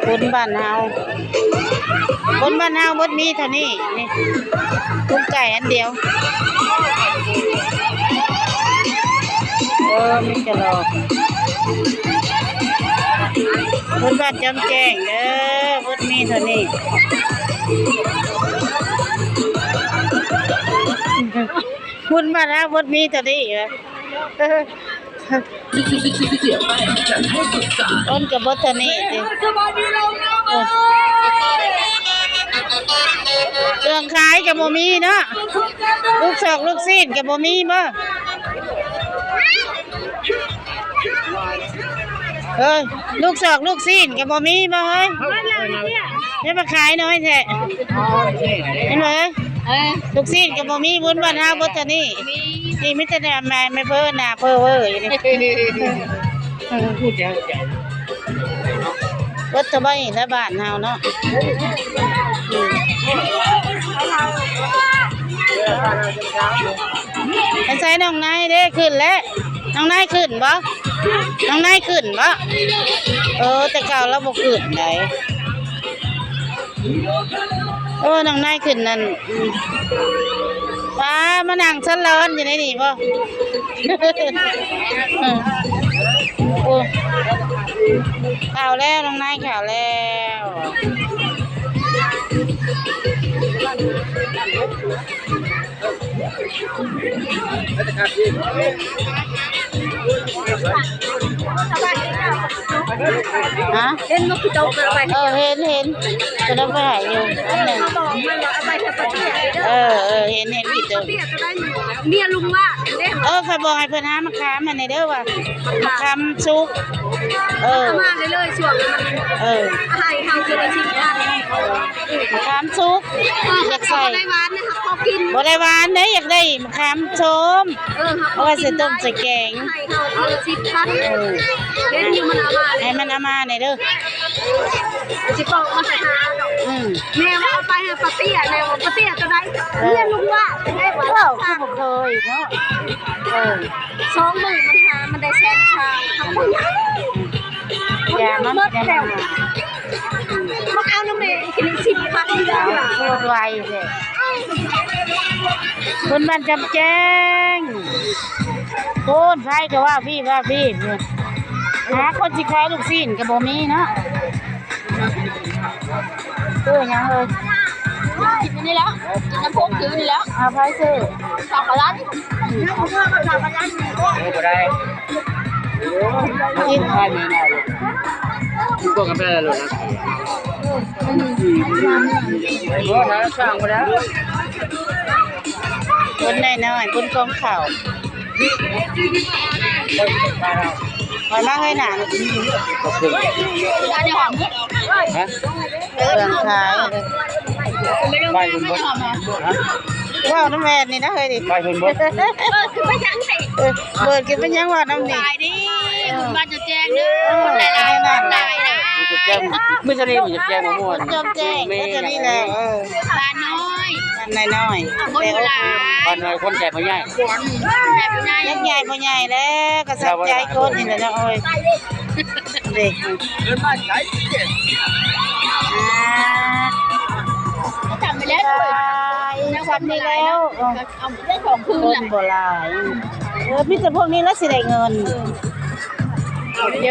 ບຸນບ້ານເຮົາ ບຸນບ້ານເຮົາເບິດມີເທົ່ານີ້ ນີ້ ບຸນໄກ່ອັນດຽວ ເອີ ມີກະຫຼອກ ບຸນບ້ານຈອມແຈ້ງເດີ ເບິດມີເທົ່ານີ້ ບຸນບ້ານເຮົາເບິດມີເທົ່ານີ້ ຄົນກະບໍ່ເທົ່ານີ້ຕິ ເອີ ເຄື່ອງຂາຍກະບໍ່ມີເນາະ ລູກຊອກລູກຊີ້ນກະບໍ່ມີບໍ ເອີ ລູກຊອກລູກຊີ້ນກະບໍ່ມີບໍເຮີຍ ເຮັດມາຂາຍໜ້ອຍແທ້ ເຫັນບໍ່ເຮີຍ ເອີ ລູກຊີ້ນກະບໍ່ມີ ບຸນບ້ານເຮົາເບິດເທົ່ານີ້ ນີ້ມີແຕ່ແມ່ ແມ່ເພີ້ນໜ້າເພີ້ເວີຢູ່ນີ້ ເອີ ເບິດແຕ່ໃບລະບ້ານເຮົາເນາະ ໄປໃສນ້ອງນາຍເດ້ ຂຶ້ນແລ້ວ ນ້ອງນາຍຂຶ້ນບໍ່ ນ້ອງນາຍຂຶ້ນບໍ່ ເອີ ແຕ່ເກົ່າລາວບໍ່ຂຶ້ນໃດ ໂອ້ ນ້ອງນາຍຂຶ້ນນັ້ນ ອືມ ປ້າ ມານັ່ງສັນລອນຢູ່ໃນນີ້ບໍ່ ເອີ ໂອ້ ເຂົ້າແລ້ວ ນ້ອງນາຍເຂົ້າແລ້ວ. ຮະ? ເຫັນນົກກະຈົກເອົາໄປ ເອີ ເຫັນ ເຫັນ ກະໄດ້ໄປໃຫ້ຢູ່ອັນໜຶ່ງ ເຮົາບອກມັນວ່າເອົາໄປໃຫ້ປາເຕ້ຍ ເອີ ເອີ ເຫັນ ເຫັນກະຈົກ ປາເຕ້ຍກະໄດ້ເມຍລຸງວ່າເດ້ ເອີ ຂ້ອຍບອກໃຫ້ເພິ່ນຫາມະຂາມຫັ້ນແດ່ເດີວ່າ ມະຂາມສຸກ ເອີ ເອົາມາເລີຍໆ ຊ່ວງມັນ ເອີ ໃຫ້ເຮົາເທື່ອລະສິບພັນ ມະຂາມສຸກ ເອີ ຢາກໃສ່ ບໍ່ໄດ້ຫວານນະ ເຮົາພໍກິນ ບໍ່ໄດ້ຫວານເດ້ ຢາກໄດ້ມະຂາມສົ້ມ ເອີ ເອົາໄວ້ໃສ່ຕົ້ມໃສ່ແກງ ໃຫ້ເຮົາເທື່ອລະສິບພັນ ເອີ ເຫັນຢູ່ມັນເອົາມາ ໃຫ້ມັນເອົາມາແດ່ເດີ ຊິບອກມັນໄປຫາດອກ ອືມ ແມ່ວ່າເອົາໄປໃຫ້ປາເຕ້ຍ ແມ່ວ່າປາເຕ້ຍຕົວໃດ ເອີ ເມຍລຸງວ່າ ເວົ້າຄືບໍ່ເຄີຍເນາະ ເອີ ສອງມື້ມັນຫາ ມັນໄດ້ແສນຊາວ ເຮົາບໍ່ຢາກ ຢາມັນ ເບິດແລ້ວ ມັນເອົານຳແມ່ອີກສິບພັນ ເອົາ ໂຄດໄວແທ້ ຄົນບ້ານຈຳແຈ້ງ ໂອ້ນ ໃຜກະວ່າພີ້ວ່າພີ້ ຫາຄົນຊິຂາຍລູກຊີ້ນກະບໍ່ມີເນາະ. ຊື້ຫຍັງເອີຍ? ກິນຢູ່ນີ້ແຫຼະ ກິນນ້ຳໂຄກຄືນີ້ແຫຼະ. ເອົາ ໃຜຊື້? ສາວກະລັນ ເອີ ບໍ່ໄດ້ ກິນ ກິນພວກກາແຟໂລດນະ. ໂອ້ ຫາສ້າງບໍ່ໄດ້ ບຸນນ້ອຍໆ ບຸນກອງເຂົ້າ. ໄປມາເຮີຍໜ້າ ຮະ? ເຄື່ອງຂາຍ ໄປເບິ່ງເບິດ ຮະ? ເວົ້ານຳແມ່ນີ້ນະເຮີຍນີ້ ໄປເບິ່ງເບິດ ເອີ ເປີດຂຶ້ນໄປຫຍັງ ເວົ້ານຳນີ້ ສະບາຍດີ ເອີ ບຸນບ້ານຈຳແຈ້ງເດີ ເອີ ຄົນຫຼາຍໆ ຄົນຫຼາຍໆ ນະ ມື້ຊະນີ້ມັນຈະແຈ້ງມາມ່ວນ ຈຳແຈ້ງ ແມ່ນ ເອີ ບ້ານນ້ອຍ ບ້ານນ້ອຍໆ ຄົນບໍ່ຫຼາຍ ບ້ານນ້ອຍຄົນໃຫຍ່ພໍ່ໃຫຍ່ ໃຫຍ່ພໍ່ໃຫຍ່ ໃຫຍ່ພໍ່ໃຫຍ່ແລ້ວ ກະສັກໃຈຄົນນີ້ແຫຼະເນາະ ໂອ້ຍ ເດ້ ເດີນມາໃສ ອ່າ ຈຳໄປແລ້ວ ໄປ ຊ່ຳນີ້ແລ້ວ ເອີ ເອົາໄດ້ສອງຄືນ ຄົນບໍ່ຫຼາຍ ເອີ ມີແຕ່ພວກນີ້ລະຊິໄດ້ເງິນ ເອີ ໂຍ.